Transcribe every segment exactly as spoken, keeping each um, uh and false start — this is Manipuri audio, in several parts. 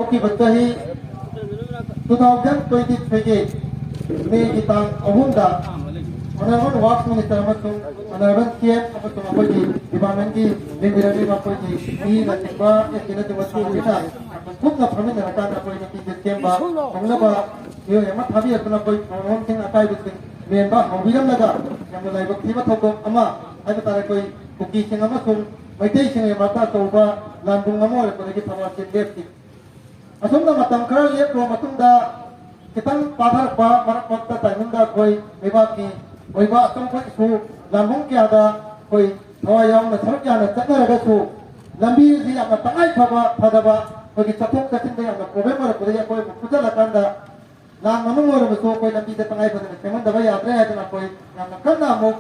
ꯍꯧꯈꯤꯕ ꯆꯍꯤ two thousand twenty three ꯒꯤ ꯃꯦꯒꯤ ꯇꯥꯡ ꯑꯍꯨꯝꯗ Honourable Works Minister ꯑꯃꯁꯨꯡ Honourable C M ꯑꯃꯁꯨꯡ ꯑꯩꯈꯣꯏꯒꯤ department ꯀꯤ ꯂꯩꯃꯤꯟꯅꯔꯤꯕ ꯑꯩꯈꯣꯏꯒꯤ ꯃꯤꯅꯆꯤꯡꯕ, S Dꯅꯆꯤꯡꯕ ꯁꯤꯡꯁꯤꯅ ꯀꯨꯞꯅ ꯐꯝꯃꯤꯟꯅꯔꯀꯥꯟꯗ ꯑꯩꯈꯣꯏ ꯅꯨꯄꯤꯁꯦ ꯁꯦꯝꯕ ꯍꯧꯅꯕ ꯃꯤꯑꯣꯏ ꯑꯃ ꯊꯥꯕꯤꯔꯛꯇꯨꯅ ꯑꯩꯈꯣꯏ ꯊꯧꯔꯝꯁꯤꯡ ꯑꯀꯥꯏꯕꯁꯤꯡ ꯃꯦꯟꯕ ꯍꯧꯕꯤꯔꯝꯂꯒ ꯌꯥꯝꯅ ꯂꯥꯏꯕꯛ ꯊꯤꯕ ꯊꯧꯗꯣꯛ ꯑꯃ ꯍꯥꯏꯕ ꯇꯥꯔꯦ, ꯑꯩꯈꯣꯏ ꯀꯨꯀꯤꯁꯤꯡ ꯑꯃꯁꯨꯡ ꯃꯩꯇꯩꯁꯤꯡꯒꯤ ꯃꯔꯛꯇ ꯑꯆꯧꯕ ꯂꯥꯟꯕꯨꯡ ꯑꯃ ꯑꯣꯏꯔꯛꯄꯗꯒꯤ ꯊꯕꯛ ꯑꯁꯤ ꯂꯦꯞꯈꯤ꯫ ꯑꯁꯨꯝꯅ ꯃꯇꯝ ꯈꯔ ꯂꯦꯞꯂꯨꯔꯕ ꯃꯇꯨꯡꯗ ꯈꯤꯇꯪ ꯄꯥꯊꯔꯛꯄ ꯃꯔꯛ ꯃꯔꯛꯇ timing ꯗ ꯑꯩꯈꯣꯏ ꯂꯩꯕꯥꯛꯀꯤ ꯑꯣꯏꯕ ꯑꯆꯧꯕ issue ꯂꯥꯟꯕꯨꯡ ꯀꯌꯥꯗ ꯑꯩꯈꯣꯏ ꯊꯋꯥꯏ ꯌꯥꯎꯅ ꯁꯔꯨꯛ ꯌꯥꯅ ꯆꯠꯅꯔꯒꯁꯨ ꯂꯝꯕꯤ ꯑꯁꯤ ꯌꯥꯝꯅ ꯇꯉꯥꯏ ꯐꯕ ꯐꯗꯕ ꯑꯩꯈꯣꯏꯒꯤ ꯆꯠꯊꯣꯛ ꯆꯠꯁꯤꯟꯗ ꯌꯥꯝꯅ problem ꯑꯣꯏꯔꯛꯄꯗꯒꯤ ꯑꯩꯈꯣꯏ ꯑꯃꯨꯛ ꯐꯨꯖꯜꯂꯀꯥꯟꯗ ꯂꯥꯟ ꯃꯅꯨꯡ ꯑꯣꯏꯔꯕꯁꯨ ꯑꯩꯈꯣꯏ ꯂꯝꯕꯤꯗ ꯇꯉꯥꯏ ꯐꯗꯅ ꯁꯦꯝꯍꯟꯗꯕ ꯌꯥꯗ꯭ꯔꯦ ꯍꯥꯏꯗꯅ ꯑꯩꯈꯣꯏ ꯌꯥꯝꯅ ꯀꯟꯅ ꯑꯃꯨꯛ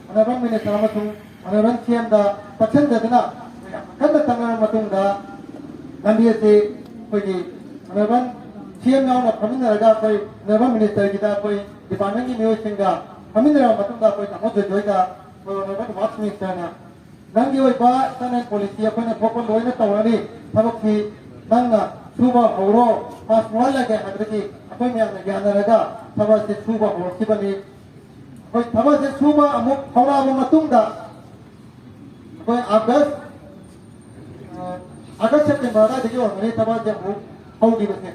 Honourable Minister ꯑꯃꯁꯨꯡ Honourable C M ꯗ ꯇꯛꯁꯤꯟꯖꯗꯨꯅ ꯑꯩꯈꯣꯏ ꯌꯥꯝꯅ ꯀꯟꯅ ꯇꯛꯅꯔꯕ ꯃꯇꯨꯡꯗ ꯂꯝꯕꯤ ꯑꯁꯤ ꯑꯩꯈꯣꯏꯒꯤ Honourable C M ꯌꯥꯎꯅ ꯐꯝꯃꯤꯟꯅꯔꯒ ꯑꯩꯈꯣꯏ Honourable Minister ꯒꯤꯗ ꯑꯩꯈꯣꯏ department ꯀꯤ ꯃꯤꯑꯣꯏꯁꯤꯡꯒ ꯐꯝꯃꯤꯟꯅꯔꯕ ꯃꯇꯨꯡꯗ ꯑꯩꯈꯣꯏ ꯇꯥꯃꯣ ꯖꯣꯏꯖꯣꯏꯗ ꯑꯩꯈꯣꯏ Honourable Works Minister ꯅ ꯅꯪꯒꯤ ꯑꯣꯏꯕ internal policy ꯑꯩꯈꯣꯏꯅ ꯊꯣꯛꯄ ꯂꯣꯏꯅ ꯇꯧꯔꯅꯤ꯫ ꯊꯕꯛꯁꯤ ꯅꯪꯅ ꯁꯨꯕ ꯍꯧꯔꯣ, ꯐꯥꯁ ꯋꯥꯜꯂꯒꯦ ꯍꯥꯏꯕꯗꯒꯤ ꯑꯩꯈꯣꯏ ꯃꯌꯥꯝꯅ ꯌꯥꯅꯔꯒ ꯊꯕꯛꯁꯤ ꯁꯨꯕ ꯍꯧꯔꯛꯈꯤꯕꯅꯤ꯫ ꯑꯩꯈꯣꯏ ꯊꯕꯛꯁꯤ ꯁꯨꯕ ꯑꯃꯨꯛ ꯍꯧꯔꯛꯑꯕ ꯃꯇꯨꯡꯗ ꯑꯩꯈꯣꯏ ꯑꯥꯒꯁ, ꯑ, ꯑꯥꯒꯁ ꯁꯦꯞꯇꯦꯝꯕꯔ ꯑꯗꯨꯋꯥꯏꯗꯒꯤ ꯑꯣꯏꯔꯝꯒꯅꯤ ꯊꯕꯛꯁꯦ ꯑꯃꯨꯛ ꯍꯧꯈꯤꯕꯁꯦ꯫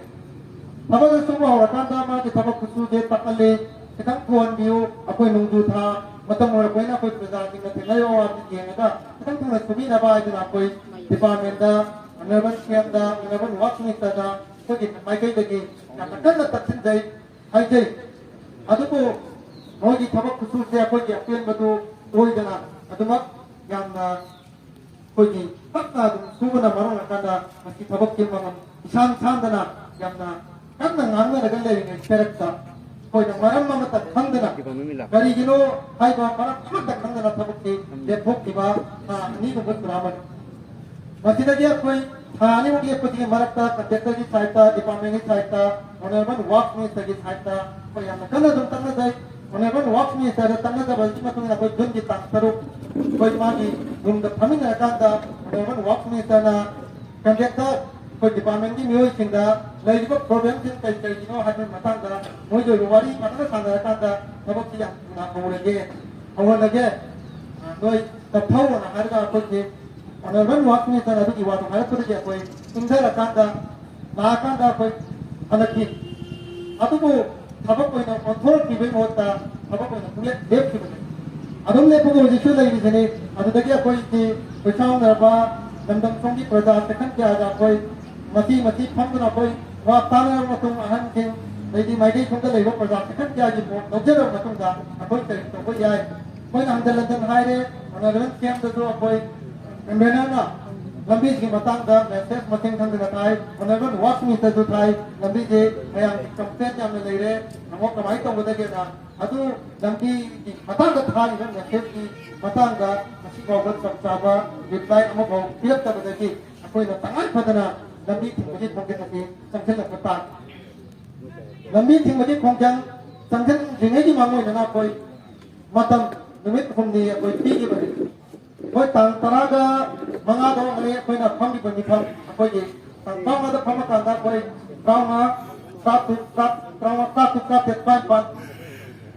ꯊꯕꯛ ꯁꯨꯕ ꯍꯧꯔꯀꯥꯟꯗ ꯃꯥꯒꯤ ꯊꯕꯛ ꯈꯨꯁꯨꯁꯦ ꯇꯥꯛꯍꯜꯂꯤ, ꯈꯤꯇꯪ ꯊꯨꯍꯟꯕꯤꯌꯨ, ꯑꯩꯈꯣꯏ ꯅꯣꯡꯖꯨ ꯊꯥ ꯃꯇꯝ ꯑꯣꯏꯔꯛꯄꯅꯤꯅ ꯑꯩꯈꯣꯏ ꯄ꯭ꯔꯖꯥꯁꯤꯡꯅ ꯊꯦꯡꯅꯔꯤꯕ ꯑꯋꯥꯕꯁꯤ ꯌꯦꯡꯉꯒ ꯈꯤꯇꯪ ꯊꯨꯅ ꯁꯨꯕꯤꯅꯕ ꯍꯥꯏꯗꯨꯅ ꯑꯩꯈꯣꯏ department ꯇ, Honourable C M ꯗ, Honourable Works Minister ꯗ ꯑꯩꯈꯣꯏꯒꯤ ꯃꯥꯏꯀꯩꯗꯒꯤ ꯌꯥꯝꯅ ꯀꯟꯅ ꯇꯛꯁꯤꯟꯖꯩ, ꯍꯥꯏꯖꯩ꯫ ꯑꯗꯨꯕꯨ ꯃꯣꯏꯒꯤ ꯊꯕꯛ ꯈꯨꯁꯨꯁꯦ ꯑꯩꯈꯣꯏꯒꯤ ꯑꯄꯦꯟꯕꯗꯨ ꯑꯣꯏꯗꯅ ꯑꯗꯨꯃꯛ ꯌꯥꯝꯅ ꯑꯩꯈꯣꯏꯒꯤ ꯇꯞꯅ ꯑꯗꯨꯝ ꯁꯨꯕꯅ ꯃꯔꯝ ꯑꯣꯏꯔꯀꯥꯟꯗ ꯃꯁꯤ ꯊꯕꯛꯁꯤ ꯃꯃꯜ ꯏꯁꯥꯟ ꯁꯥꯟꯗꯅ ꯌꯥꯝꯅ ꯀꯟꯅ ꯉꯥꯡꯅꯔꯒ ꯂꯩꯔꯤꯉꯩ ꯁꯔꯛꯇ ꯑꯩꯈꯣꯏꯅ ꯃꯔꯝ ꯑꯃꯠꯇ ꯈꯪꯗꯅ, ꯀꯔꯤꯒꯤꯅꯣ ꯍꯥꯏꯕ ꯃꯔꯝ ꯑꯃꯠꯇ ꯈꯪꯗꯅ ꯊꯕꯛꯁꯤ ꯂꯦꯞꯊꯣꯛꯈꯤꯕ ꯊꯥ ꯑꯅꯤꯒꯨꯝꯕ ꯁꯨꯔꯛꯑꯃꯅꯤ꯫ ꯃꯁꯤꯗꯒꯤ ꯑꯩꯈꯣꯏ ꯊꯥ ꯑꯅꯤꯃꯨꯛ ꯂꯦꯞꯄꯁꯤꯒꯤ ꯃꯔꯛꯇ contractor ꯒꯤ side ꯇ, department ꯀꯤ side ꯇ, Honourable Works Minister ꯒꯤ side ꯇ ꯑꯩꯈꯣꯏ ꯌꯥꯝꯅ ꯀꯟꯅ ꯑꯗꯨꯝ ꯇꯛꯅꯖꯩ꯫ Honourable Works Minister ꯗ ꯇꯛꯅꯖꯕꯒꯤ ꯃꯇꯨꯡ ꯏꯟꯅ ꯑꯩꯈꯣꯏ June ꯒꯤ ꯇꯥꯡ ꯇꯔꯨꯛ ꯑꯩꯈꯣꯏ ꯃꯥꯒꯤ room ꯗ ꯐꯝꯃꯤꯟꯅꯔꯀꯥꯟꯗ Honourable Works Minister ꯅ contractor ꯑꯩꯈꯣꯏ ꯗꯤꯄꯥꯔꯠꯃꯦꯟꯒꯤ ꯃꯤꯑꯣꯏꯁꯤꯡꯗ ꯂꯩꯔꯤꯕ ꯄ꯭ꯔꯣꯕ꯭ꯂꯦꯝꯁꯤꯡ ꯀꯔꯤ ꯀꯔꯤꯒꯤꯅꯣ ꯍꯥꯏꯕꯒꯤ ꯃꯇꯥꯡꯗ ꯃꯣꯏꯒꯤ ꯑꯣꯏꯕ ꯋꯥꯔꯤ ꯐꯖꯅ ꯁꯥꯟꯅꯔꯀꯥꯟꯗ ꯊꯕꯛꯁꯤ ꯌꯥꯝ ꯊꯨꯅ ꯍꯧꯔꯒꯦ, ꯍꯧꯍꯜꯂꯒꯦ꯫ ꯑ, ꯅꯣꯏ ꯇꯞꯊꯧꯑꯣꯅ ꯍꯥꯏꯔꯒ ꯑꯩꯈꯣꯏꯒꯤ ꯑꯣꯅꯔꯦꯕꯜ ꯋꯥꯔꯛ ꯃꯤꯅꯤꯁꯇꯔ ꯑꯗꯨꯒꯤ ꯋꯥꯗꯣ ꯍꯥꯏꯔꯛꯄꯗꯒꯤ ꯑꯩꯈꯣꯏ ꯏꯪꯊꯔꯀꯥꯟꯗ, ꯂꯥꯛꯑꯀꯥꯟꯗ ꯑꯩꯈꯣꯏ ꯍꯜꯂꯛꯈꯤ꯫ ꯑꯗꯨꯕꯨ ꯊꯕꯛ ꯑꯣꯏꯅ ꯑꯣꯟꯊꯣꯔꯛꯈꯤꯕꯒꯤ ꯃꯍꯨꯠꯇ ꯊꯕꯛ ꯑꯣꯏꯅ ꯄꯨꯡꯂꯦꯞ ꯂꯦꯞꯈꯤꯕꯅꯤ꯫ ꯑꯗꯨꯝ ꯂꯦꯞꯄꯒ ꯍꯧꯖꯤꯛꯁꯨ ꯂꯩꯔꯤꯁꯤꯅꯤ꯫ ꯑꯗꯨꯗꯒꯤ ꯑꯩꯈꯣꯏꯒꯤ ꯈꯨꯠꯁꯥꯎꯅꯔꯕ ꯂꯝꯗꯝ ꯁꯣꯝꯒꯤ ꯄ꯭ꯔꯖꯥ ꯁꯦꯛꯁꯟ ꯀꯌꯥꯗ ꯑꯩꯈꯣꯏ ꯃꯆꯤ ꯃꯆꯤ ꯐꯝꯗꯨꯅ ꯑꯩꯈꯣꯏ ꯋꯥ ꯇꯥꯅꯔꯕ ꯃꯇꯨꯡ, ꯑꯍꯟꯁꯤꯡ ꯑꯗꯩꯗꯤ ꯃꯥꯏꯀꯩ ꯁꯣꯝꯗ ꯂꯩꯕ ꯄ꯭ꯔꯖꯥ ꯁꯦꯛꯁꯟ ꯀꯌꯥꯒꯤ ꯃꯣꯠ ꯂꯧꯖꯔꯕ ꯃꯇꯨꯡꯗ ꯑꯩꯈꯣꯏ ꯀꯔꯤ ꯇꯧꯕ ꯌꯥꯏ? ꯑꯩꯈꯣꯏꯅ ꯍꯟꯖꯤꯟ ꯍꯟꯖꯤꯟ ꯍꯥꯏꯔꯦ, ꯑꯣꯅꯔꯦꯕꯜ ꯁꯤ ꯑꯦꯝꯗꯁꯨ ꯑꯩꯈꯣꯏ ꯀꯟꯚꯦꯅꯔꯅ ꯂꯝꯕꯤꯁꯤꯒꯤ ꯃꯇꯥꯡꯗ ꯃꯦꯁꯦꯖ ꯃꯁꯤꯡ ꯈꯪꯗꯅ ꯊꯥꯏ, ꯑꯣꯅꯔꯦꯕꯜ ꯋꯥꯔꯛꯁ ꯃꯤꯅꯤꯁꯇꯔꯁꯨ ꯊꯥꯏ, ꯂꯝꯕꯤꯁꯦ ꯃꯌꯥꯝꯒꯤ ꯀꯝꯄ꯭ꯂꯦꯟ ꯌꯥꯝꯅ ꯂꯩꯔꯦ, ꯑꯃꯨꯛ ꯀꯃꯥꯏꯅ ꯇꯧꯒꯗꯒꯦꯅ꯫ ꯑꯗꯨ ꯂꯝꯕꯤꯒꯤ ꯃꯇꯥꯡꯗ ꯊꯥꯔꯤꯕ ꯃꯦꯁꯦꯖꯀꯤ ꯃꯇꯥꯡꯗ ꯉꯁꯤ ꯐꯥꯎꯕ ꯆꯞ ꯆꯥꯕ ꯔꯤꯄ꯭ꯂꯥꯏ ꯑꯃꯐꯥꯎ ꯄꯤꯔꯛꯇꯕꯗꯒꯤ ꯑꯩꯈꯣꯏꯅ ꯇꯉꯥꯏ ꯐꯗꯅ ꯂꯝꯕꯤ ꯊꯤꯡꯕꯒꯤ ꯈꯣꯡꯆꯠ ꯑꯁꯤ ꯆꯪꯁꯤꯜꯂꯛꯄ ꯇꯥꯔꯦ꯫ ꯂꯝꯕꯤ ꯊꯤꯡꯕꯒꯤ ꯈꯣꯡꯖꯪ ꯆꯪꯁꯤꯟꯗ꯭ꯔꯤꯉꯩꯒꯤ ꯃꯥꯡꯑꯣꯏꯅꯅ ꯑꯩꯈꯣꯏ ꯃꯇꯝ ꯅꯨꯃꯤꯠ ꯍꯨꯝꯅꯤ ꯑꯩꯈꯣꯏ ꯄꯤꯈꯤꯕꯅꯤ꯫ ꯑꯩꯈꯣꯏ ꯇꯥꯡ ꯇꯔꯥꯒ ꯃꯉꯥꯗ ꯑꯣꯏꯔꯝꯒꯅꯤ ꯑꯩꯈꯣꯏꯅ ꯐꯝꯂꯤꯕ ꯃꯤꯐꯝ꯫ ꯑꯩꯈꯣꯏꯒꯤ ꯇꯥꯡ ꯇꯔꯥꯃꯉꯥꯗ ꯐꯝꯃꯀꯥꯟꯗ ꯑꯩꯈꯣꯏ ꯇꯔꯥꯃꯉꯥ, ꯇꯔꯥꯇꯔꯨꯛ, ꯇꯔꯥ-, ꯇꯔꯥꯃꯉꯥ, ꯇꯔꯥꯇꯔꯨꯛ, ꯇꯔꯥꯇꯔꯦꯠ, ꯇꯔꯥꯅꯤꯄꯥꯟ,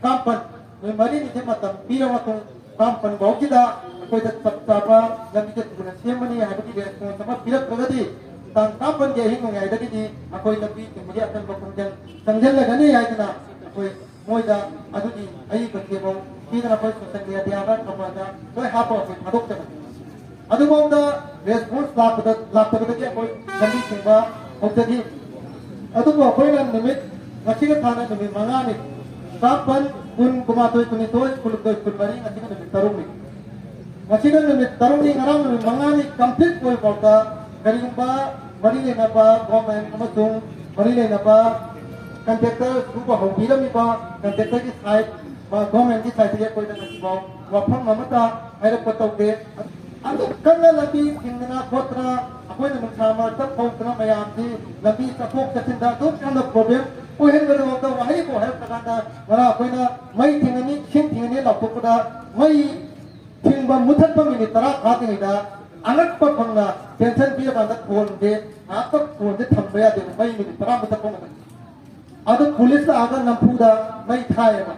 ꯇꯔꯥꯃꯥꯄꯟ, ꯅꯨꯃꯤꯠ ꯃꯔꯤꯅꯤꯁꯦ ꯃꯇꯝ ꯄꯤꯔꯕ ꯃꯇꯨꯡ, ꯇꯔꯥꯃꯥꯄꯟ ꯐꯥꯎꯒꯤꯗ ꯑꯩꯈꯣꯏꯗ ꯆꯞ ꯆꯥꯕ ꯂꯝꯕꯤꯁꯦ ꯊꯨꯅ ꯁꯦꯝꯒꯅꯤ ꯍꯥꯏꯕꯒꯤ ꯔꯦꯁꯄꯣꯟꯁ ꯑꯃ ꯄꯤꯔꯛꯇ꯭ꯔꯒꯗꯤ, ꯇꯥꯡ ꯇꯔꯥꯃꯥꯄꯟꯒꯤ ꯑꯍꯤꯡ ꯅꯣꯡꯌꯥꯏꯗꯒꯤꯗꯤ ꯑꯩꯈꯣꯏ ꯂꯝꯕꯤ ꯊꯤꯡꯕꯒꯤ ꯑꯀꯟꯕ ꯈꯣꯡꯖꯪ ꯆꯪꯁꯤꯜꯂꯒꯅꯤ ꯍꯥꯏꯗꯅ ꯑꯩꯈꯣꯏ ꯃꯣꯏꯗ ꯑꯗꯨꯒꯤ ꯑꯏꯕ ꯆꯦꯐꯣꯡ ꯄꯤꯗꯅ ꯑꯩꯈꯣꯏ ꯁꯣꯁꯤꯌꯦꯜ ꯃꯦꯗꯤꯌꯥꯗ ꯈꯕꯔꯗ ꯂꯣꯏ ꯍꯥꯞꯄꯒ ꯑꯩꯈꯣꯏ ꯊꯥꯗꯣꯛꯆꯕꯅꯤ꯫ ꯑꯗꯨꯐꯥꯎꯗ ꯔꯦꯁꯄꯣꯟꯁ ꯂꯥꯛꯄꯗ, ꯂꯥꯛꯇꯕꯗꯒꯤ ꯑꯩꯈꯣꯏ ꯂꯝꯕꯤ ꯊꯤꯡꯕ ꯍꯧꯖꯈꯤ꯫ ꯑꯗꯨꯕꯨ ꯑꯩꯈꯣꯏꯅ ꯅꯨꯃꯤꯠ, ꯉꯁꯤꯒ ꯊꯥꯅ ꯅꯨꯃꯤꯠ ꯃꯉꯥꯅꯤ, ꯇꯔꯥꯃꯥꯄꯟ, ꯀꯨꯟ, ꯀꯨꯟꯃꯥꯊꯣꯏ, ꯀꯨꯟꯅꯤꯊꯣꯏ, ꯀꯨꯟꯍꯨꯝꯗꯣꯏ, ꯀꯨꯟꯃꯔꯤ, ꯉꯁꯤꯅ ꯅꯨꯃꯤꯠ ꯇꯔꯨꯛꯅꯤ꯫ ꯉꯁꯤꯅ ꯅꯨꯃꯤꯠ ꯇꯔꯨꯛꯅꯤ, ꯉꯔꯥꯡ ꯅꯨꯃꯤꯠ ꯃꯉꯥꯅꯤ ꯀꯝꯄ꯭ꯂꯤꯠ ꯑꯣꯏꯕ ꯐꯥꯎꯗ ꯀꯔꯤꯒꯨꯝꯕ ꯃꯔꯤ ꯂꯩꯅꯕ ꯒꯣꯔꯃꯦꯟ ꯑꯃꯁꯨꯡ ꯃꯔꯤ ꯂꯩꯅꯕ ꯀꯟꯇ꯭ꯔꯦꯛꯇꯔ ꯁꯨꯕ ꯍꯧꯕꯤꯔꯝꯃꯤꯕ ꯀꯟꯇ꯭ꯔꯦꯛꯇꯔꯒꯤ ꯁꯥꯏꯠ, ꯒꯣꯔꯃꯦꯟꯒꯤ ꯁꯥꯏꯠꯇꯒꯤ ꯑꯩꯈꯣꯏꯗ ꯉꯁꯤꯐꯥꯎ ꯋꯥꯐꯝ ꯑꯃꯠꯇ ꯍꯥꯏꯔꯛꯄ ꯇꯧꯗꯦ꯫ ꯑꯗꯨꯛ ꯀꯟꯅ ꯂꯝꯕꯤ ꯊꯤꯡꯗꯅ ꯈꯣꯠꯇꯅ ꯑꯩꯈꯣꯏꯅ ꯅꯨꯡꯁꯥ ꯃꯔꯛꯇ ꯐꯧꯗꯅ ꯃꯌꯥꯝꯁꯤ ꯂꯝꯕꯤ ꯆꯠꯊꯣꯛ ꯆꯠꯁꯤꯟꯗ ꯑꯗꯨꯛ ꯌꯥꯝꯅ ꯄ꯭ꯔꯣꯕ꯭ꯂꯦꯝ ꯑꯣꯏꯍꯟꯕꯗꯨꯐꯥꯎꯗ ꯋꯥꯍꯩꯕꯨ ꯍꯥꯏꯔꯛꯇ꯭ꯔꯀꯥꯟꯗ ꯉꯔꯥꯡ ꯑꯩꯈꯣꯏꯅ ꯃꯩ ꯊꯤꯡꯉꯅꯤ, ꯏꯁꯤꯡ ꯊꯤꯡꯉꯅꯤ ꯂꯥꯎꯊꯣꯛꯄꯗ ꯃꯩ ꯊꯤꯡꯕ ꯃꯨꯊꯠꯄ ꯃꯤꯅꯤꯠ ꯇꯔꯥ ꯐꯥꯗ꯭ꯔꯤꯉꯩꯗ ꯑꯉꯛꯄ ꯐꯪꯅ ꯄꯦꯟꯁꯟ ꯄꯤꯔꯀꯥꯟꯗ ꯐꯣꯟꯁꯦ ꯉꯥꯏꯍꯥꯛꯇ ꯐꯣꯟꯁꯦ ꯊꯝꯕ ꯌꯥꯗꯦꯕ, ꯃꯩ ꯃꯤꯅꯤꯠ ꯇꯔꯥꯃꯨꯛ ꯆꯠꯄ ꯉꯝꯃꯦ꯫ ꯑꯗꯨ ꯄꯨꯂꯤꯁ ꯂꯥꯛꯑꯒ ꯅꯝꯐꯨꯗ ꯃꯩ ꯊꯥꯏꯌꯦꯕ꯫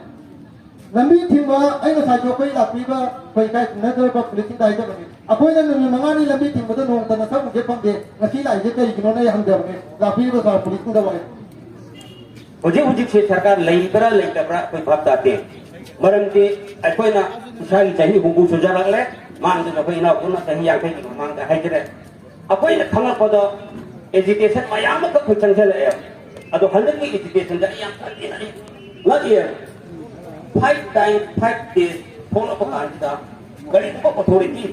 ꯂꯝꯕꯤ ꯊꯤꯡꯕ, ꯑꯩ ꯉꯁꯥꯏꯁꯨ ꯑꯩꯈꯣꯏ ꯂꯥꯛꯄꯤꯕ ꯑꯩꯈꯣꯏ ꯏꯀꯥꯏ ꯈꯨꯝꯅꯗ꯭ꯔꯕ ꯄꯨꯂꯤꯁꯁꯤꯡꯗ ꯍꯥꯏꯖꯕꯅꯤ, ꯑꯩꯈꯣꯏꯅ ꯅꯨꯃꯤꯠ ꯃꯉꯥꯅꯤ ꯂꯝꯕꯤ ꯊꯤꯡꯕꯗ ꯅꯣꯡꯃꯇ ꯅꯁꯛ ꯎꯒꯦ ꯐꯪꯗꯦ, ꯉꯁꯤ ꯂꯥꯛꯏꯁꯦ ꯀꯔꯤꯒꯤꯅꯣꯅ ꯑꯩ ꯍꯪꯖꯕꯅꯤ ꯂꯥꯛꯄꯤꯔꯤꯕ ꯁꯥꯔ ꯄꯨꯂꯤꯁꯁꯤꯡꯗ ꯋꯥꯍꯩ꯫ ꯍꯧꯖꯤꯛ ꯍꯧꯖꯤꯛꯁꯦ ꯁꯔꯀꯥꯔ ꯂꯩꯔꯤꯕ꯭ꯔꯥ ꯂꯩꯇꯕ꯭ꯔꯥ ꯑꯩꯈꯣꯏ ꯚꯥꯞ ꯇꯥꯗꯦ꯫ ꯃꯔꯝꯗꯤ ꯑꯩꯈꯣꯏꯅ ꯏꯁꯥꯒꯤ ꯆꯍꯤ ꯍꯨꯝꯐꯨ ꯁꯨꯖꯔꯛꯂꯦ, ꯃꯥꯡꯗꯁꯨ ꯑꯩꯈꯣꯏ ꯏꯅꯥꯎꯄꯨꯅ ꯆꯍꯤ ꯌꯥꯡꯈꯩꯒꯤ ꯃꯃꯥꯡꯗ ꯍꯥꯏꯖꯔꯦ꯫ ꯑꯩꯈꯣꯏꯅ ꯈꯪꯂꯛꯄꯗ ꯑꯦꯖꯤꯇꯦꯁꯟ ꯃꯌꯥꯝ ꯑꯃꯈꯛ ꯑꯩꯈꯣꯏ ꯆꯪꯁꯤꯜꯂꯛꯑꯦ꯫ ꯑꯗꯣ ꯍꯟꯗꯛꯀꯤ ꯑꯦꯖꯤꯇꯦꯁꯟꯗ ꯑꯩ ꯌꯥꯝ ꯊꯤꯅ ꯑꯩ ꯉꯛꯑꯦ꯫ Five time five days ꯊꯣꯛꯂꯛꯄ ꯀꯥꯟꯁꯤꯗ ꯀꯔꯤꯒꯨꯝꯕ ꯑꯣꯊꯣꯔꯤꯇꯤ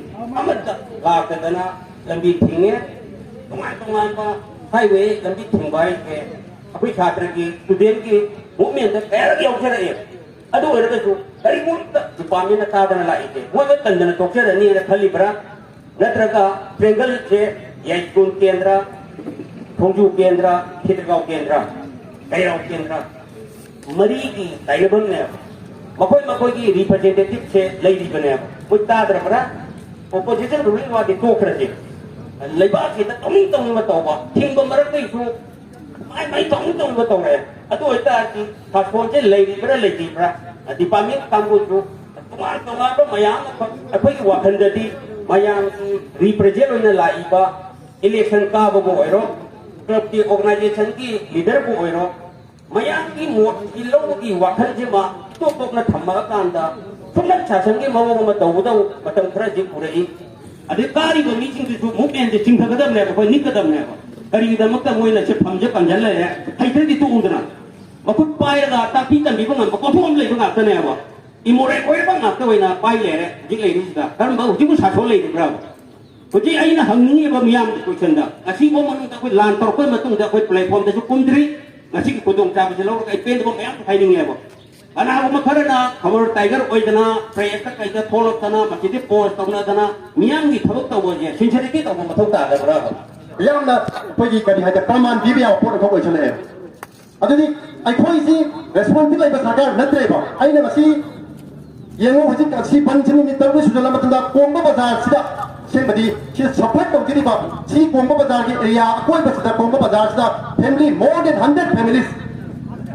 ꯑꯃꯠꯇ ꯂꯥꯛꯇꯗꯅ ꯂꯝꯕꯤ ꯊꯤꯡꯉꯦ꯫ ꯇꯣꯉꯥꯟ ꯇꯣꯉꯥꯟꯕ ꯍꯥꯏꯋꯦ ꯂꯝꯕꯤ ꯊꯤꯡꯕ ꯍꯥꯏꯁꯦ ꯑꯩꯈꯣꯏ ꯁꯥꯇ꯭ꯔꯒꯤ, ꯁ꯭ꯇꯨꯗꯦꯟꯒꯤ ꯃꯨꯞꯃꯦꯟꯗ ꯀꯌꯥꯔꯛ ꯌꯥꯎꯖꯔꯛꯑꯦ꯫ ꯑꯗꯨ ꯑꯣꯏꯔꯒꯁꯨ ꯀꯔꯤꯒꯨꯝꯕ ꯗꯤꯄꯥꯔꯠꯃꯦꯟꯅ ꯇꯥꯗꯅ ꯂꯥꯛꯏꯁꯦ ꯃꯣꯏꯗ ꯇꯟꯗꯅ ꯇꯣꯛꯆꯔꯅꯤꯅ ꯈꯜꯂꯤꯕ꯭ꯔꯥ? ꯅꯠꯇ꯭ꯔꯒ ꯇ꯭ꯔꯦꯡꯒꯜꯁꯦ ꯌꯥꯏꯁ꯭ꯀꯨꯜ ꯀꯦꯟꯗ꯭ꯔ, ꯊꯣꯡꯖꯨ ꯀꯦꯟꯗ꯭ꯔ, ꯈꯦꯇ꯭ꯔꯤꯒꯥꯎ ꯀꯦꯟꯗ꯭ꯔ, ꯀꯩꯔꯥꯎ ꯀꯦꯟꯗ꯭ꯔ ꯃꯔꯤꯒꯤ ꯇꯥꯏꯅꯐꯝꯅꯦꯕ꯫ ꯃꯈꯣꯏ ꯃꯈꯣꯏꯒꯤ ꯔꯤꯄ꯭ꯔꯖꯦꯟꯇꯦꯇꯤꯚꯁꯦ ꯂꯩꯔꯤꯕꯅꯦꯕ꯫ ꯃꯣꯏ ꯇꯥꯗ꯭ꯔꯕ꯭ꯔꯥ? ꯑꯣꯄꯣꯖꯤꯁꯟ ꯔꯨꯂꯤꯡ ꯋꯥꯗꯤ ꯇꯣꯛꯈ꯭ꯔꯁꯦ꯫ ꯂꯩꯕꯥꯛꯁꯤꯗ ꯇꯧꯅꯤꯡ ꯇꯧꯅꯤꯡꯕ ꯇꯧꯕ, ꯊꯤꯡꯕ ꯃꯔꯛꯇꯩꯁꯨ ꯃꯥꯏ ꯃꯥꯏ ꯇꯧꯅꯤꯡ ꯇꯧꯅꯤꯡꯕ ꯇꯧꯔꯛꯑꯦ꯫ ꯑꯗꯨ ꯑꯣꯏꯇꯥꯔꯗꯤ ꯁꯥꯁꯣꯟꯁꯦ ꯂꯩꯔꯤꯕ꯭ꯔꯥ ꯂꯩꯇ꯭ꯔꯤꯕ꯭ꯔꯥ? ꯗꯤꯄꯥꯔꯠꯃꯦꯟ ꯀꯥꯡꯕꯨꯁꯨ ꯇꯣꯉꯥꯟ ꯇꯣꯉꯥꯟꯕ ꯃꯌꯥꯝ ꯑꯃ ꯑꯩꯈꯣꯏꯒꯤ ꯋꯥꯈꯜꯗꯗꯤ ꯃꯌꯥꯝꯒꯤ ꯔꯤꯄ꯭ꯔꯖꯦꯟ ꯑꯣꯏꯅ ꯂꯥꯛꯏꯕ ꯏꯂꯦꯛꯁꯟ ꯀꯥꯕꯕꯨ ꯑꯣꯏꯔꯣ, ꯀ꯭ꯂꯕꯀꯤ ꯑꯣꯔꯒꯅꯥꯏꯖꯦꯁꯟꯒꯤ ꯂꯤꯗꯔꯕꯨ ꯑꯣꯏꯔꯣ, ꯃꯌꯥꯝꯒꯤ ꯃꯣꯠꯀꯤ ꯂꯧꯕꯒꯤ ꯋꯥꯈꯜꯁꯤꯃ ꯏꯇꯣꯞ ꯇꯣꯞꯅ ꯊꯝꯃꯛꯑꯀꯥꯟꯗ ꯁꯨꯞꯅ ꯁꯥꯁꯟꯒꯤ ꯃꯑꯣꯡ ꯑꯃ ꯇꯧꯕꯗꯧ ꯃꯇꯝ ꯈꯔꯁꯤ ꯎꯔꯛꯏ꯫ ꯑꯗꯩ ꯀꯥꯔꯤꯕ ꯃꯤꯁꯤꯡꯗꯨꯁꯨ ꯃꯨꯞꯃꯦꯟꯁꯦ ꯆꯤꯡꯊꯒꯗꯕꯅꯦꯕ, ꯑꯩꯈꯣꯏ ꯅꯤꯛꯀꯗꯕꯅꯦꯕ꯫ ꯀꯔꯤꯒꯤꯗꯃꯛꯇ ꯃꯣꯏꯅ ꯁꯤ ꯐꯝꯁꯦ ꯀꯟꯁꯤꯜ ꯂꯩꯔꯦ, ꯍꯩꯇ꯭ꯔꯗꯤ ꯇꯣꯛꯎꯗꯅ꯫ ꯃꯈꯨꯠ ꯄꯥꯏꯔꯒ ꯇꯥꯛꯄꯤ ꯇꯝꯕꯤꯕ ꯉꯝꯕ ꯀꯣꯟꯊꯣꯛ ꯑꯃ ꯂꯩꯕ ꯉꯥꯛꯇꯅꯦꯕ꯫ ꯏꯃꯣꯔꯦꯜ ꯑꯣꯏꯔꯕ ꯉꯥꯛꯇ ꯑꯣꯏꯅ ꯄꯥꯏ ꯂꯩꯔꯦ ꯍꯧꯖꯤꯛ ꯂꯩꯔꯤꯁꯤꯗ꯫ ꯀꯔꯝꯕ ꯍꯧꯖꯤꯛꯄꯨ ꯁꯥꯁꯣꯟ ꯂꯩꯔꯤꯕ꯭ꯔꯥ? ꯍꯧꯖꯤꯛ ꯑꯩꯅ ꯍꯪꯅꯤꯡꯉꯤꯕ ꯃꯤꯌꯥꯝꯒꯤ ꯀꯣꯏꯁꯟꯗ, ꯉꯁꯤꯐꯥꯎ ꯃꯅꯨꯡꯗ ꯑꯩꯈꯣꯏ ꯂꯥꯟ ꯇꯧꯔꯛꯄꯩ ꯃꯇꯨꯡꯗ ꯑꯩꯈꯣꯏ ꯄ꯭ꯂꯦꯠꯐꯣꯝꯗꯁꯨ ꯀꯨꯝꯗ꯭ꯔꯤ꯫ ꯉꯁꯤꯒꯤ ꯈꯨꯗꯣꯡꯆꯥꯕꯁꯤ ꯂꯧꯔꯒ ꯑꯩ ꯄꯦꯟꯗꯕ ꯃꯌꯥꯝ ꯍꯥꯏꯅꯤꯡꯉꯦꯕ꯫ ꯀꯅꯥꯒꯨꯝꯕ ꯈꯔꯅ ꯈꯕꯔ ꯇꯥꯏꯒꯔ ꯑꯣꯏꯗꯅ, ꯄ꯭ꯔꯦꯁꯇ ꯀꯩꯗ ꯊꯣꯛꯂꯛꯇꯅ, ꯃꯁꯤꯗꯤ ꯄꯣꯁ ꯇꯧꯅꯗꯅ ꯃꯤꯌꯥꯝꯒꯤ ꯊꯕꯛ ꯇꯧꯕꯁꯦ ꯁꯤꯟꯁꯤꯌꯔꯤꯇꯤ ꯇꯧꯕ ꯃꯊꯧ ꯇꯥꯗꯕ꯭ꯔꯥꯕ? ꯌꯥꯝꯅ ꯑꯩꯈꯣꯏꯒꯤ ꯀꯔꯤ ꯍꯥꯏꯇꯥꯔꯦ, ꯄ꯭ꯔꯃꯥꯟ ꯄꯤꯕ ꯌꯥꯕ ꯄꯣꯠ ꯑꯃꯈꯛ ꯑꯣꯏꯁꯜꯂꯛꯑꯦ꯫ ꯑꯗꯨꯗꯤ ꯑꯩꯈꯣꯏꯁꯤ ꯔꯦꯁꯄꯣꯟꯁꯤꯕꯜ ꯂꯩꯕ ꯁꯔꯀꯥꯔ ꯅꯠꯇ꯭ꯔꯦꯕ꯫ ꯑꯩꯅ ꯉꯁꯤ ꯌꯦꯡꯉꯨ, ꯍꯧꯖꯤꯛ ꯉꯁꯤ ꯕꯟꯁꯤ ꯅꯨꯃꯤꯠ ꯇꯔꯨꯛꯅꯤ ꯁꯨꯖꯜꯂ ꯃꯇꯨꯡꯗ ꯀꯣꯡꯕ ꯕꯖꯥꯔꯁꯤꯗ ꯑꯁꯦꯡꯕꯗꯤ ꯁꯤ ꯁꯐꯔ ꯇꯧꯖꯔꯤꯕ ꯁꯤ ꯀꯣꯡꯕ ꯕꯖꯥꯔꯒꯤ ꯑꯦꯔꯤꯌꯥ ꯑꯀꯣꯏꯕꯁꯤꯗ, ꯀꯣꯡꯕ ꯕꯖꯥꯔꯁꯤꯗ family more than hundred families,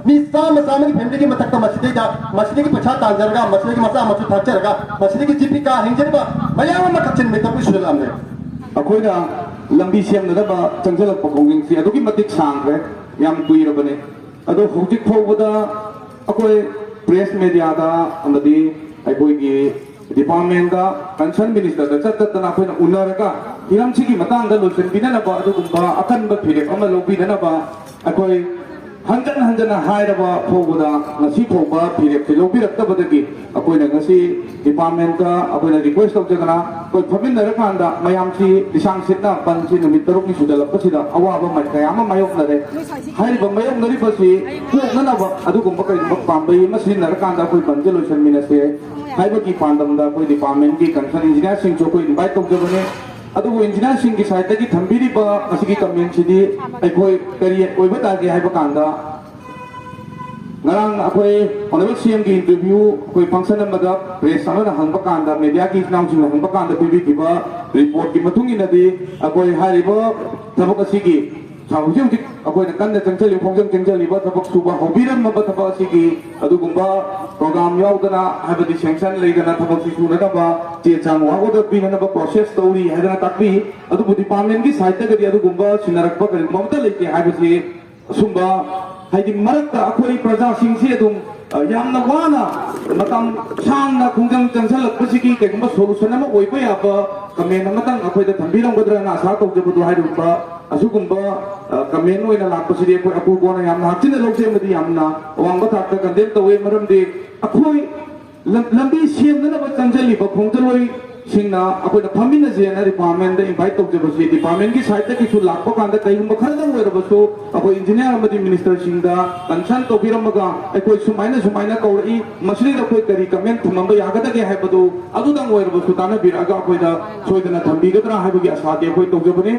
ꯃꯤ ꯆꯥꯝꯃ, ꯆꯥꯝꯃꯒꯤ familyꯒꯤ ꯃꯊꯛꯇ ꯃꯁꯤꯗꯩꯗ, ꯃꯁꯤꯗꯒꯤ ꯄꯩꯁꯥ ꯇꯥꯟꯖꯔꯒ, ꯃꯁꯤꯗꯒꯤ ꯃꯆꯥ ꯃꯁꯨ ꯊꯥꯛꯆꯔꯒ, ꯃꯁꯤꯗꯒꯤ ꯖꯤꯕꯤꯀꯥ ꯍꯤꯡꯖꯔꯤꯕ ꯃꯌꯥꯝ ꯑꯃ ꯀꯛꯆꯤꯟ ꯃꯤꯇꯝꯒꯤ ꯁꯨꯖꯜꯂꯛꯑꯝꯃꯦ꯫ ꯑꯩꯈꯣꯏꯅ ꯂꯝꯕꯤ ꯁꯦꯝꯅꯅꯕ ꯆꯪꯁꯤꯜꯂꯛꯄ ꯈꯣꯡꯖꯪꯁꯤ ꯑꯗꯨꯛꯀꯤ ꯃꯇꯤꯛ ꯁꯥꯡꯈ꯭ꯔꯦ, ꯌꯥꯝ ꯀꯨꯏꯔꯕꯅꯤ꯫ ꯑꯗꯣ ꯍꯧꯖꯤꯛ ꯐꯥꯎꯕꯗ ꯑꯩꯈꯣꯏ press mediaꯗ ꯑꯃꯗꯤ ꯑꯩꯈꯣꯏꯒꯤ departmentꯇ, concern ministerꯗ ꯆꯠ ꯆꯠꯇꯅ ꯑꯩꯈꯣꯏꯅ ꯎꯅꯔꯒ ꯍꯤꯔꯝꯁꯤꯒꯤ ꯃꯇꯥꯡꯗ ꯂꯣꯏꯁꯤꯟꯕꯤꯅꯅꯕ, ꯑꯗꯨꯒꯨꯝꯕ ꯑꯀꯟꯕ ꯐꯤꯔꯦꯞ ꯑꯃ ꯂꯧꯕꯤꯅꯅꯕ ꯑꯩꯈꯣꯏ ꯍꯟꯖꯟ ꯍꯟꯖꯟꯅ ꯍꯥꯏꯔꯕ ꯐꯥꯎꯕꯗ ꯉꯁꯤ ꯐꯥꯎꯕ ꯐꯤꯔꯦꯞꯁꯦ ꯂꯧꯕꯤꯔꯛꯇꯕꯗꯒꯤ ꯑꯩꯈꯣꯏꯅ ꯉꯁꯤ departmentꯇ ꯑꯩꯈꯣꯏꯅ request ꯇꯧꯖꯗꯅ ꯑꯩꯈꯣꯏ ꯐꯝꯃꯤꯟꯅꯔꯀꯥꯟꯗ ꯃꯌꯥꯝꯁꯤ ꯂꯤꯁꯥꯡ ꯁꯤꯠꯅ ꯕꯟꯁꯤ ꯅꯨꯃꯤꯠ ꯇꯔꯨꯛꯅꯤ ꯁꯨꯖꯜꯂꯛꯄꯁꯤꯗ ꯑꯋꯥꯕ ꯃ-, ꯀꯌꯥ ꯑꯃ ꯃꯥꯌꯣꯛꯅꯔꯦ꯫ ꯍꯥꯏꯔꯤꯕ ꯃꯥꯌꯣꯛꯅꯔꯤꯕꯁꯤ ꯀꯣꯛꯅꯅꯕ ꯑꯗꯨꯒꯨꯝꯕ ꯀꯔꯤꯒꯨꯝꯕ ꯄꯥꯝꯕꯩ ꯑꯃ ꯁꯤꯖꯤꯟꯅꯔꯀꯥꯟꯗ ꯑꯩꯈꯣꯏ ꯕꯟꯁꯦ ꯂꯣꯏꯁꯤꯟꯃꯤꯟꯅꯁꯦ ꯍꯥꯏꯕꯒꯤ ꯄꯥꯟꯗꯝꯗ ꯑꯩꯈꯣꯏ departmentꯀꯤ concern engineerꯁꯤꯡꯁꯨ ꯑꯩꯈꯣꯏ invite ꯇꯧꯖꯕꯅꯤ꯫ ꯑꯗꯨꯕꯨ engineerꯁꯤꯡꯒꯤ sideꯇꯒꯤ ꯊꯝꯕꯤꯔꯤꯕ ꯃꯁꯤꯒꯤ commentꯁꯤꯗꯤ ꯑꯩꯈꯣꯏ ꯀꯔꯤ ꯑꯣꯏꯕ ꯇꯥꯒꯦ ꯍꯥꯏꯕ ꯀꯥꯟꯗ, ꯉꯔꯥꯡ ꯑꯩꯈꯣꯏ honourable CMꯒꯤ interview ꯑꯩꯈꯣꯏ function ꯑꯃꯗ press ꯑꯃꯅ ꯍꯪꯕ ꯀꯥꯟꯗ, mediaꯒꯤ ꯏꯆꯤꯟ ꯏꯅꯥꯎꯁꯤꯡꯅ ꯍꯪꯕ ꯀꯥꯟꯗ ꯄꯤꯕꯤꯈꯤꯕ reportꯀꯤ ꯃꯇꯨꯡ ꯏꯟꯅꯗꯤ, ꯑꯩꯈꯣꯏ ꯍꯥꯏꯔꯤꯕ ꯊꯕꯛ ꯑꯁꯤꯒꯤ ꯍꯧꯖꯤꯛ ꯍꯧꯖꯤꯛ ꯑꯩꯈꯣꯏꯅ ꯀꯟꯅ ꯆꯪꯁꯤꯜꯂꯤꯕ, ꯈꯣꯡꯖꯪ ꯆꯪꯁꯤꯜꯂꯤꯕ ꯊꯕꯛ ꯁꯨꯕ ꯍꯧꯕꯤꯔꯝꯃꯕ ꯊꯕꯛ ꯑꯁꯤꯒꯤ ꯑꯗꯨꯒꯨꯝꯕ program ꯌꯥꯎꯗꯅ, ꯍꯥꯏꯕꯗꯤ sanction ꯂꯩꯗꯅ ꯊꯕꯛꯁꯤ ꯁꯨꯅꯅꯕ ꯆꯦ ꯆꯥꯡ ꯋꯥꯡ order ꯄꯤꯅꯅꯕ process ꯇꯧꯔꯤ ꯍꯥꯏꯗꯅ ꯇꯥꯛꯄꯤ꯫ ꯑꯗꯨꯕꯨ departmentꯀꯤ sideꯇꯒꯗꯤ ꯑꯗꯨꯒꯨꯝꯕ ꯁꯤꯟꯅꯔꯛꯄ ꯀꯔꯤꯒꯨꯝꯕ ꯑꯃꯠꯇ ꯂꯩꯇꯦ ꯍꯥꯏꯕꯁꯤ ꯑꯁꯨꯝꯕ, ꯍꯥꯏꯗꯤ, ꯃꯔꯛꯇ ꯑꯩꯈꯣꯏ ꯄ꯭ꯔꯖꯥꯁꯤꯡꯁꯤ ꯑꯗꯨꯝ, ꯑ, ꯌꯥꯝꯅ ꯋꯥꯅ ꯃꯇꯝ ꯁꯥꯡꯅ ꯈꯣꯡꯖꯪ ꯆꯪꯁꯤꯜꯂꯛꯄꯁꯤꯒꯤ ꯀꯩꯒꯨꯝꯕ solution ꯑꯃ ꯑꯣꯏꯕ ꯌꯥꯕ comment ꯑꯃꯇꯪ ꯑꯩꯈꯣꯏꯗ ꯊꯝꯕꯤꯔꯝꯒꯗ꯭ꯔꯅ ꯑꯁꯥ ꯇꯧꯖꯕꯗꯨ, ꯍꯥꯏꯔꯤꯕ ꯑꯁꯤꯒꯨꯝꯕ, ꯑ, comment ꯑꯣꯏꯅ ꯂꯥꯛꯄꯁꯤꯗꯤ ꯑꯩꯈꯣꯏ ꯑꯄꯨꯕꯣꯅ ꯌꯥꯝꯅ ꯍꯛꯆꯤꯟꯅ ꯂꯧꯖꯩ ꯑꯃꯗꯤ ꯌꯥꯝꯅ ꯑꯋꯥꯡꯕ ꯊꯥꯛꯇ condemn ꯇꯧꯋꯤ꯫ ꯃꯔꯝꯗꯤ ꯑꯩꯈꯣꯏ ꯂꯝ-, ꯂꯝꯕꯤ ꯁꯦꯝꯅꯅꯕ ꯆꯪꯁꯤꯜꯂꯤꯕ ꯈꯣꯡꯆꯠꯂꯣꯏꯁꯤꯡꯅ ꯑꯩꯈꯣꯏꯅ ꯐꯝꯃꯤꯟꯅꯁꯦꯅ departmentꯇ invite ꯇꯧꯖꯕꯁꯤ, departmentꯀꯤ sideꯇꯒꯤꯁꯨ ꯂꯥꯛꯄ ꯀꯥꯟꯗ ꯀꯩꯒꯨꯝꯕ ꯈꯔꯗꯪ ꯑꯣꯏꯔꯕꯁꯨ ꯑꯩꯈꯣꯏ engineer ꯑꯃꯗꯤ ministerꯁꯤꯡꯗ concern ꯇꯧꯕꯤꯔꯝꯃꯒ, ꯑꯩꯈꯣꯏ ꯁꯨꯃꯥꯏꯅ ꯁꯨꯃꯥꯏꯅ ꯀꯧꯔꯛꯏ, ꯃꯁꯤꯗꯩꯗ ꯑꯩꯈꯣꯏ ꯀꯔꯤ comment ꯊꯝꯃꯝꯕ ꯌꯥꯒꯗꯒꯦ ꯍꯥꯏꯕꯗꯨ ꯑꯗꯨꯗꯪ ꯑꯣꯏꯔꯕꯁꯨ ꯇꯥꯟꯅꯕꯤꯔꯛꯑꯒ ꯑꯩꯈꯣꯏꯗ ꯁꯣꯏꯗꯅ ꯊꯝꯕꯤꯒꯗ꯭ꯔꯥ ꯍꯥꯏꯕꯒꯤ ꯑꯁꯥꯗꯤ ꯑꯩꯈꯣꯏ ꯇꯧꯖꯕꯅꯤ꯫